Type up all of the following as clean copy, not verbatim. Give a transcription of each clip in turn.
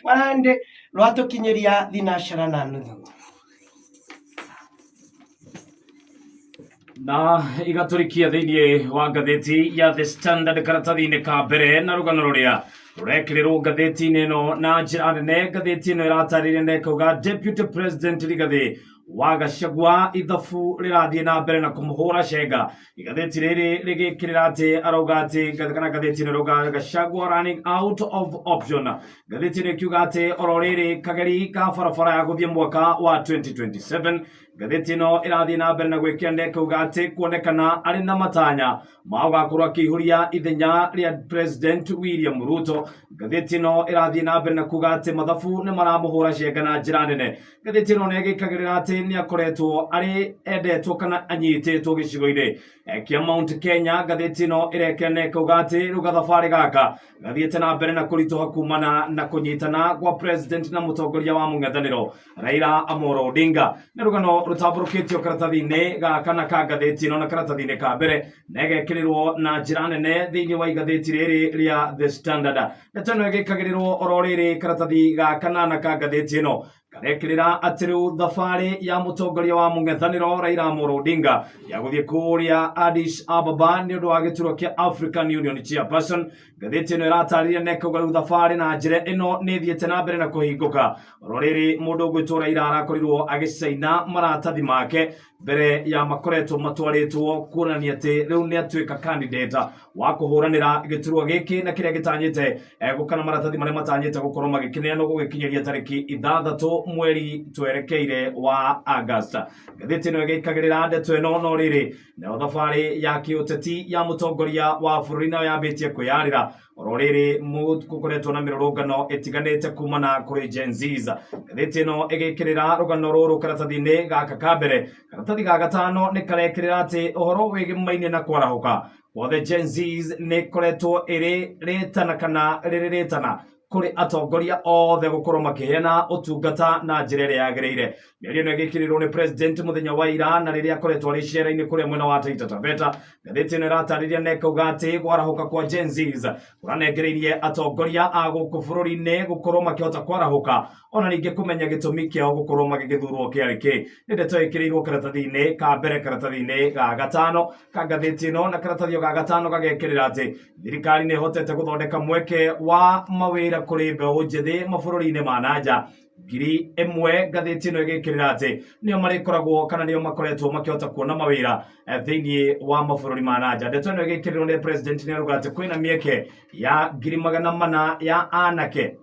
Warande rwatũkinyĩria thinacara na nuthu. Na igatũrikia thĩinĩ wa ngathĩti ya The Standard karatathi-inĩ ka mbere na rũgano rũrĩa rũrekĩrĩrwo ngathĩti-inĩ ĩno na njĩra nene. Ngathĩti ĩno ĩratarĩria na ĩkauga Deputy President Rigathĩ wa Gachagua ithabu rĩrathiĩ na mbere na kũmũhũra cenga. Igathĩti rĩrĩ rĩgĩkĩrĩra atĩ arauga atĩ kana ngathĩti ĩno ĩrauga Gachagua running out of option. Ngathĩti ĩno ĩkiuga atĩ oro rĩrĩ kageri ka barabara ya gũthiĩ mwaka wa 2027. Ngathĩti ĩno ĩrathiĩ na mbere na gwĩkĩra na ĩkauga atĩ kuonekana arĩ na matanya ma gũgakorwo akĩihũria ithenya rĩa President William Ruto. Ngathĩti ĩno ĩrathiĩ na mbere na kuga atĩ mathabu nĩ maramũhũra cenga na njĩra nene. Ngathĩti ĩno nĩ ĩgĩkagĩrĩra atĩ nĩ akoretwo arĩ endetwo kana anyitĩtwo gĩcigo-inĩ kĩa Mount Kenya. Ngathĩti ĩno ĩrekĩra na ĩkauga atĩ rĩu gathabarĩ gaka gathiĩte na mbere na kũritũha kumana na kũnyitana kwa President na mũtongoria wa mũng'ethanĩro Raila Amolo Odinga. Nĩ rũgano rũtambũrũkĩtio karatathi-inĩ ga kana ka ngathĩti ĩno na karatathi-inĩ ka mbere na ĩgekĩrĩrwo na njĩra nene thĩinĩ wa igathĩti rĩrĩ rĩa The Standard. Ndeto ĩno ĩgĩkagĩrĩrwo oro rĩrĩ karatathi ga kanana ka ngathĩti ĩno karekĩrĩra atĩ rĩu thabarĩ ya mũtongoria wa mũng'ethanĩro Raila Amolo Odinga ya gũthiĩ kũrĩa Addis Ababa nĩ ũndũ wa gĩturwa kĩa African Union Chairperson. Ngathĩti ĩno ĩratarĩria na ĩkauga rĩu thabarĩ na njĩra ĩno nĩ ĩthiĩte na mbere na kũhingũka. Oro rĩrĩ mũndũ ũgwĩtwo Raila arakorirwo agĩcaina maratathi make mbere ya makoretwo matwarĩtwo kuonania atĩ rĩu nĩ atuĩka candidate wa kũhũranĩra gĩturwa gĩkĩ na kĩrĩa gĩtanyĩte gũkana maratathi marĩa matanyĩte gũkorwo magĩkĩneanwo gũgĩkinyĩria tarĩki 6 mweri twerekeire wa August. Ngathĩti ĩno ĩgĩkagĩrĩra ndeto ĩno no rĩrĩ nayo thabarĩ ya kĩũteti ya mũtongoria wa bũrũri nayo yambĩtie kwĩyarĩra oro rĩrĩ gũkoretwo na mĩrũrũngano ĩtiganĩte kumana kũrĩ Gen Zs. Ngathĩti ĩno ĩgĩkĩrĩra rũgano rũrũ karatathi-inĩ gaka ka mbere. Karatathi ga gatano nĩ karekĩrĩra atĩ ũhoro wĩgĩmaine na kwarahũka kwa the Gen Zs nĩ ĩkoretwo ĩrĩ rĩtana kana rĩrĩ rĩtana kũrĩ atongoria othe gũkorwo makĩheana ũtungata na njĩra ĩrĩa yagĩrĩire. Mĩario ĩno ĩgĩkĩrĩrwo nĩ president mũthenya wa ira na rĩrĩa akoretwo arĩ cera-inĩ kũrĩa mwena wa Taita Taveta. Ngathĩti ĩno ĩratarĩria na ĩkauga atĩ kwarahũka kwa Gen Zs kũranengereirie atongoria a gũkũ bũrũri-inĩ gũkorwo makĩhota kwarahũka ona ningĩ kũmenya gĩtũmi kĩao gũkorwo magĩgĩthurwo kĩarĩ kĩ. Nĩ ndeto ĩkĩrĩirwo karatathi-inĩ ka mbere karatathi-inĩ ga gatano ka ngathĩti ĩno na karatathi ga gatano gagekĩrĩra atĩ thirikari nĩ ĩhotete gũthondeka mweke wa mawĩra kũrĩ mbeũ njĩthĩ mabũrũri-inĩ ma nanja 1000. Ngathĩti ĩno ĩgĩkĩrĩra atĩ nĩo marĩkoragwo kana nĩo makoretwo makĩhota kuona mawĩra thĩinĩ wa mabũrũri ma nanja. Ndeto ĩno ĩgĩkĩrĩrwo nĩ president nĩ arauga atĩ kwĩna mĩeke ya 400,000 ya anake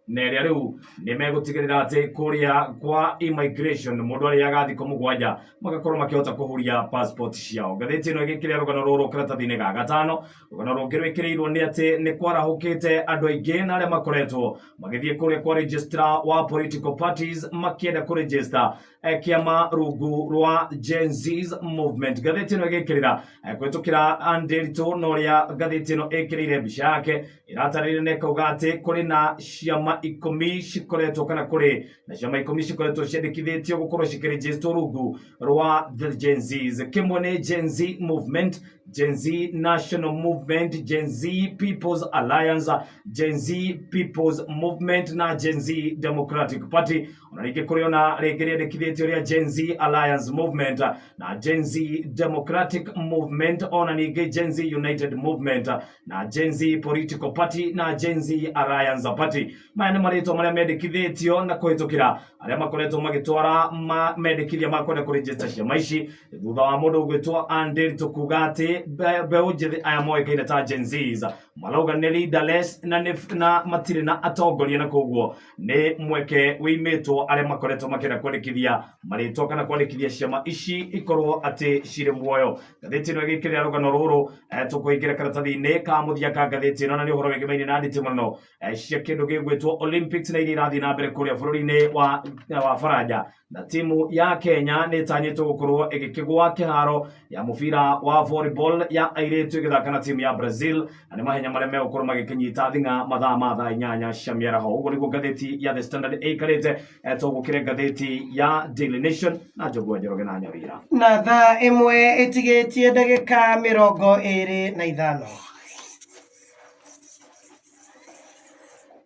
na ĩrĩa rĩu nĩ megũtigĩrĩra atĩ kũrĩa kwa immigration mũndũ arĩaga thikũ 7 magakorwo makĩhota kũhuria passport ciao. Ngathĩti ĩno ĩgĩkĩrĩra rũgano rũrũ karatathi-inĩ ga gatano. Rũgano rũngĩ rwĩkĩrĩirwo nĩ atĩ nĩ kwarahũkĩte andũ aingĩ na arĩa makoretwo magĩthiĩ kũrĩa kwa registrar wa political parties makĩenda kũregister kĩama rungu rwa Gen Z's movement. Ngathĩti ĩno ĩgĩkĩrĩra kũhĩtũkĩra Nderitu na ũrĩa ngathĩti ĩno ĩkĩrĩire mbica yake ĩratarĩria na ĩkauga atĩ kũrĩ na ciama 10 cikoretwo kana kũrĩ na ciama 10 cikoretwo ciandĩkithĩtio gũkorwo cikĩrĩnjĩstwo rungu rwa the Gen Zs. Kĩmwe nĩ Gen Z movement, Gen Z National Movement, Gen Z People's Alliance, Gen Z People's Movement na Gen Z Democratic Party. Ona rĩngĩ kũrĩ ona rĩngĩ rĩandĩkithĩtio rĩa Gen Z Alliance Movement na Gen Z Democratic Movement, ona ningĩ Gen Z United Movement na Gen Z Political Party na Gen Z Alliance Party. Maya nĩ marĩtwa marĩa mendekithĩtio na kũhĩtũkĩra arĩa makoretwo magĩtwara mendekithia ma kwenda kũrĩnjĩsta ciama ici thutha wa mũndũ ũgwĩtwo Anderi kuga atĩ mbeũ njĩthĩ aya moĩkaine ta Gen Zs marauga nĩ leaderless na matirĩ na atongoria na koguo nĩ mweke wĩimĩtwo arĩa makoretwo makĩenda kwandĩkithia marĩtwa kana kwandĩkithia ciama ici ikorwo atĩ cirĩ muoyo. Ngathĩti ĩno ĩgĩkĩrĩra rũgano rũrũ tũkũingĩra karatathi-inĩ ka mũthia ka ngathĩti ĩno na nĩ ũhoro wĩgemaine na nditimũrano cia kĩndũ gĩgwĩtwo Olympics na iria irathiĩ na mbere kũrĩa bũrũri-inĩ wa Faranja na timu ya Kenya nĩ ĩtanyĩtwo gũkorwo ĩgĩkĩgwa kĩharo ya mũbira wa volleyball ya airĩtu ĩgĩthaka na timu ya Brazil na nĩ mahenya marĩa megũkorwo magĩkĩnyita thing'a mathaa ma thaa 8 cia mĩaraho. Ũguo nĩguo ngathĩti ya The Standard ĩikarĩte. Tũgũkĩre ngathĩti ya Daily Nation na Njũgũa Njoroge na Nyawira. Na thaa 1 ĩtigĩtie ndagĩka 25.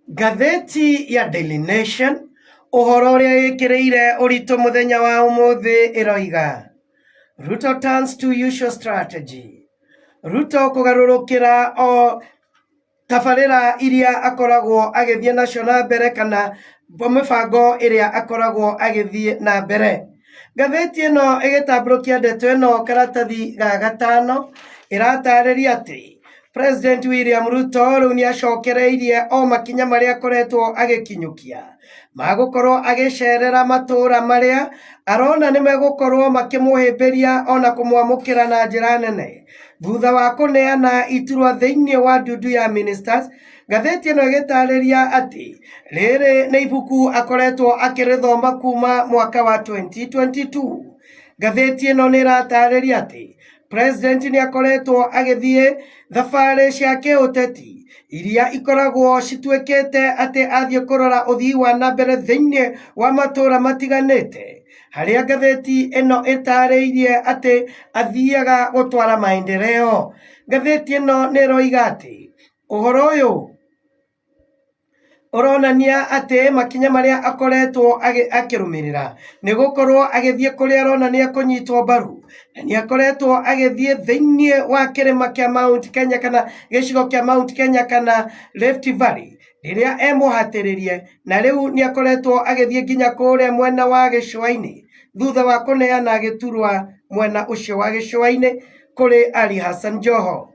Ngathĩti ya Daily Nation ũhoro ũrĩa ĩkĩrĩire ũritũ mũthenya wa ũmũthĩ ĩroiga Ruto turns to usual strategy. Ruto kũgarũrũkĩra o tabarĩra iria akoragwo agĩthiĩ nacio na mbere kana mĩbango ĩrĩa akoragwo agĩthiĩ na mbere. Ngathĩti ĩno ĩgĩtambũrũkia ndeto ĩno karatathi ga gatano ĩratarĩria atĩ President William Ruto rĩu nĩ acokereirie o makinya marĩa akoretwo agĩkinyũkia magũkorwo agĩcerera matũra marĩa arona nĩ megũkorwo makĩmũhĩmbĩria ona kũmwamũkĩra na njĩra nene thutha wa kũneana iturwa thĩinĩ wa ndundu ya ministers. Ngathĩti ĩno ĩgĩtarĩria atĩ rĩrĩ nĩ ibuku akoretwo akĩrĩthoma kuma mwaka wa 2022. Ngathĩti ĩno nĩ ĩratarĩria atĩ President nĩ akoretwo agĩthiĩ thabarĩ cia kĩũteti iria ikoragwo cituĩkĩte atĩ athiĩ kũrora ũthii wa na mbere thĩinĩ wa matũra matiganĩte, harĩa ngathĩti ĩno ĩtarĩirie atĩ athiaga gũtwara maendeleo. Ngathĩti ĩno nĩ ĩroiga atĩ ũhoro ũyũ ũronania atĩ makinya marĩa akoretwo akĩrũmĩrĩra nĩ gũkorwo agĩthiĩ kũrĩa arona nĩ ekũnyitwo mbaru, na nĩ akoretwo agĩthiĩ thĩinĩ wa kĩrĩma kĩa Mount Kenya kana gĩcigo kĩa Mount Kenya kana Rift Valley rĩrĩa emũhatĩrĩrie, na rĩu nĩ akoretwo agĩthiĩ nginya kũrĩa mwena wa gĩcũa-inĩ thutha wa kũneana gĩturwa mwena ũcio wa gĩcũa-inĩ kũrĩ Ali Hassan Joho.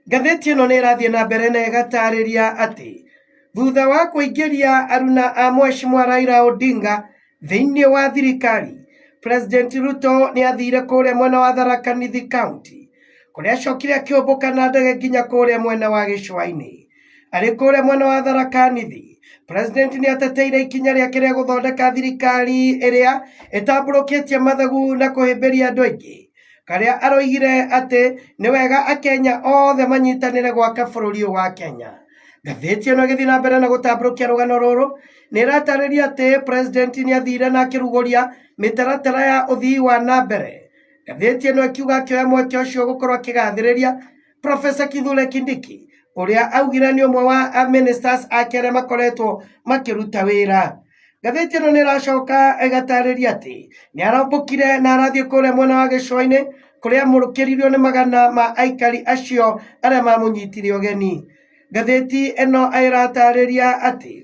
Ngathĩti ĩno nĩ ĩrathiĩ na mbere na ĩgatarĩria atĩ thutha wa kũingĩria aruna a Mheshimiwa Raila Odinga thĩinĩ wa thirikari, President Ruto nĩ athire kũrĩa mwena wa Tharaka Nithi County kũrĩa acokire akĩũmbũka na ndege nginya kũrĩa mwena wa gĩcũa-inĩ. Arĩ kũrĩa mwena wa Tharaka Nithi, President nĩ ateteire ikinya rĩake rĩa gũthondeka thirikari ĩrĩa ĩtambũrũkĩtie mathagu na kũhĩmbĩria andũ aingĩ, karĩa aroigire atĩ nĩ wega akenya othe manyitanĩre gwaka bũrũri ũyũ wa Kenya. Ngathĩti ĩno ĩgĩthiĩ na mbere na gũtambũrũkia rũgano rũrũ nĩ ĩratarĩria atĩ President nĩ athire na akĩrugũria mĩtaratara ya ũthii wa na mbere. Ngathĩti ĩno ĩkiuga akĩoya mweke ũcio gũkorwo akĩgathĩrĩria Professor Kithure Kindiki ũrĩa augire nĩ ũmwe wa ministers ake arĩa makoretwo makĩruta wĩra. Ngathĩti ĩno nĩ ĩracoka ĩgatarĩria atĩ nĩ arambũkire na arathiĩ kũrĩa mwena wa gĩcũa-inĩ kũrĩa amũkĩririo nĩ magana ma aikari acio arĩa mamũnyitire ũgeni. Ngathĩti ĩno ĩratarĩria atĩ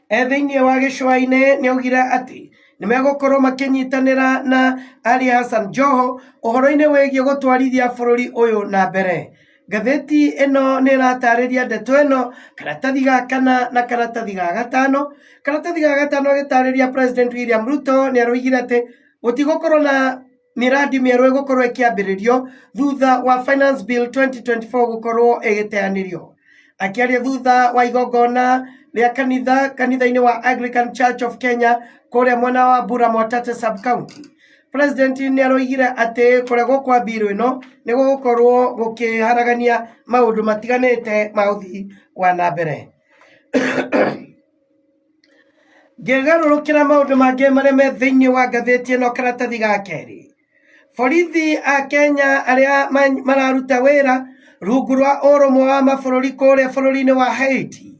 e thĩinĩ wa gĩcũa-inĩ nĩ augire atĩ nĩ megũkorwo makĩnyitanĩra na Ali Hassan Joho ũhoro-inĩ wĩgiĩ gũtwarithia bũrũri ũyũ na mbere. Ngathĩti ĩno nĩ ĩratarĩria ndeto ĩno karatathi ga kana na karatathi ga gatano. Karatathi ga gatano gĩtarĩria President William Ruto nĩ aroigire atĩ gũtigũkorwo na mĩradi mĩerũ ĩgũkorwo ĩkĩambĩrĩrio thutha wa Finance Bill 2024 gũkorwo ĩgĩteanĩrio. Akĩaria thutha wa igongona rĩa kanitha kanitha-inĩ wa Anglican Church of Kenya kũrĩa mwena wa Bura Mwatate sub-county, President nĩ aroigire atĩ kũregwo kwa mbirũ ĩno nĩ gũgũkorwo gũkĩharagania maũndũ matiganĩte ma ũthii wa na mbere. Ngĩgarũrũkĩra maũndũ mangĩ marĩa me thĩinĩ wa ngathĩti ĩno karatathi ga kerĩ, borithi a Kenya arĩa mararuta wĩra rungu rwa ũrũmwe wa mabũrũri kũrĩa bũrũri-inĩ wa Haiti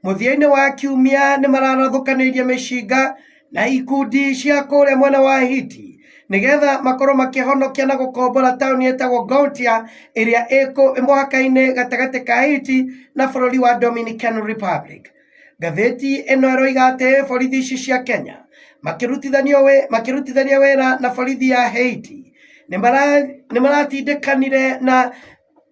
mũthia-inĩ wa kiumia nĩ mararathũkanĩirie mĩcinga na ikundi cia kũrĩa mwena wa Haiti nĩgetha makorwo makĩhonokia na gũkombora taũni ĩtagwo Gautier ĩrĩa ĩ mũhaka-inĩ gatagatĩ ka Haiti na bũrũri wa Dominican Republic. Ngathĩti ĩno ĩroiga atĩ borithi ici cia Kenya makĩrutithania wĩra na borithi ya Haiti nĩ maratindĩkanire na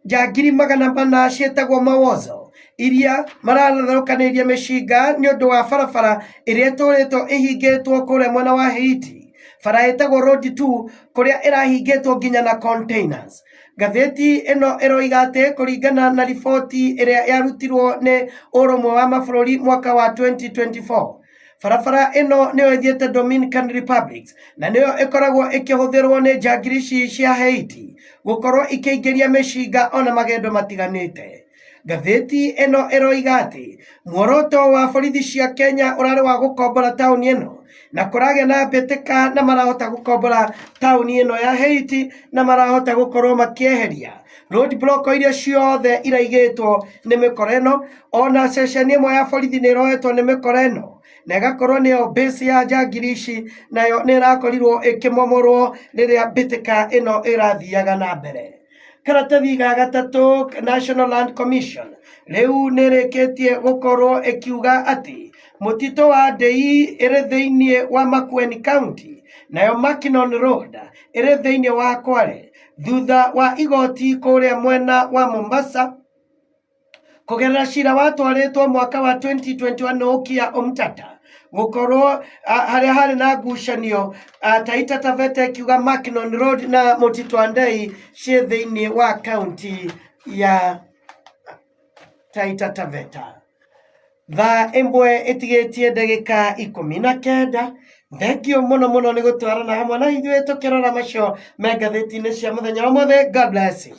njangiri 400 ciĩtagwo Mawozo iria maratharũkanĩirie mĩcinga nĩ ũndũ wa barabara ĩrĩa ĩtũrĩtwo ĩhingĩtwo kũrĩa mwena wa Haiti, bara ĩtagwo Road 2 kũrĩa ĩrahingĩtwo nginya na containers. Ngathĩti ĩno ĩroiga atĩ kũringana na riboti ĩrĩa yarutirwo nĩ ũrũmwe wa mabũrũri mwaka wa 2024, barabara ĩno nĩyo ĩthiĩte Dominican Republic na nĩyo ĩkoragwo ĩkĩhũthĩrwo nĩ njangiri ici cia Haiti gũkorwo ikĩingĩria mĩcinga ona magendo matiganĩte. Ngathĩti ĩno ĩroiga atĩ muoroto wa borithi cia Kenya ũrarĩ wa gũkombora taũni ĩno na kũragĩa na mbĩtĩka na marahota gũkombora taũni ĩno ya Haiti na marahota gũkorwo makĩeheria Road block iria ciothe iraigĩtwo nĩ mĩkora ĩno, ona ceceni ĩmwe ya borithi nĩ ĩroetwo nĩ mĩkora ĩno na ĩgakorwo nĩyo base ya njangiri ici, nayo nĩ ĩrakorirwo ĩkĩmomorwo rĩrĩa mbĩtĩka ĩno ĩrathiaga na mbere. Karatathi ga gatatũ, National Land Commission rĩu nĩ ĩrĩkĩtie gũkorwo ĩkiuga atĩ mũtitũ wa Ndei ĩrĩ thĩinĩ wa Makueni County, nayo Mackinnon Road ĩrĩ thĩinĩ wa Kwale, thutha wa igoti kũrĩa mwena wa Mombasa kũgerera cira watwarĩtwo mwaka wa 2021 nĩ Okiya Omtata gũkorwo harĩa harĩ na ngucanio, Taita Taveta ĩkiuga Mackinnon Road na mũtitũ wa Ndei ciĩ thĩinĩ wa kaunti ya Taita Taveta. Thaa ĩmwe ĩtigĩtie ndagĩka 19. Thengio mũno mũno nĩ gũtwarana hamwe na ithuĩ tũkĩrora macio me ngathĩti-inĩ cia mũthenya wa ũmũthĩ. God bless you.